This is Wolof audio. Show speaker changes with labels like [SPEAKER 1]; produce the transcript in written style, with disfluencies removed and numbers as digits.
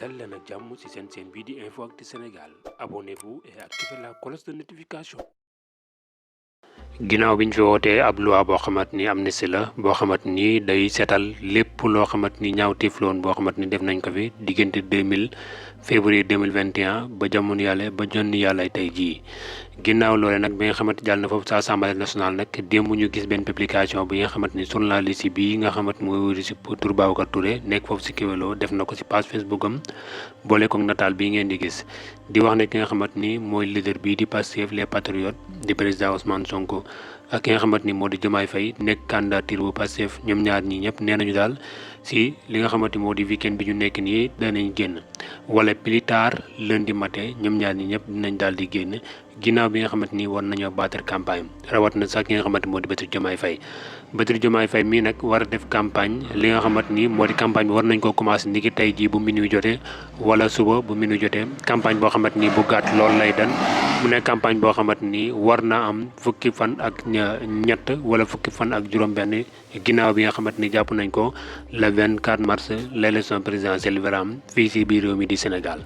[SPEAKER 1] dal leen ak jàmm ci seen chaîne bii di Info Actu Sénégal, abonnez-vous et activez la cloche de notification. ginnaaw bi ñu fi wootee ab loi boo xamante ni amnistie la boo xamante ni day seetal lépp loo xamante ni ñaawteef la woon boo xamante ni def nañ ko fi diggante 2000 février 2021 ba jamono yàlla ba jonn yàlla tey jii. ginnaaw loole nag bi nga xamante jàll na foofu sa assemblée nationale nag démb ñu gis benn publication bi nga xamante ni journaliste bi nga xamante mooy wuri si tur Babacar Touré nekk foofu si Kewelo def na ko si page Facebook am boole ko nataal bii ngeen di gis di wax ne ki nga xamante ni mooy leader bii di Pastef les patriotes di président Ousmane Sonko ak ki nga xamante ni moo di Diomaye Faye nekk candidature bu Pastef ñoom ñaar ñi ñëpp nee nañu daal si li nga xamante moo di weekend bi ñu nekk nii danañ génn wala plus tard lundi matin ñoom ñaar ñi ñëpp dinañ daal di génn ginnaaw bi nga xamante ni war nañoo battre campagne rawat na sax ki nga xamante moo di Bassirou Diomaye Faye mii nag war a def campagne li nga xamante ni moo di campagne bi war nañ ko commencé ni ki tey jii bu minuit jotee wala suba bu minuit jotee campagne boo xamante ni bu gàtt loolu lay dan mu nekk campagne boo xamante ni war na am fukki fan ak ñett wala fukki fan ak juróom-benn ginnaaw bi nga xamante ni jàpp nañ ko le 24 mars l'élection présidentielle war a am fii si biir réew mi di Sénégal.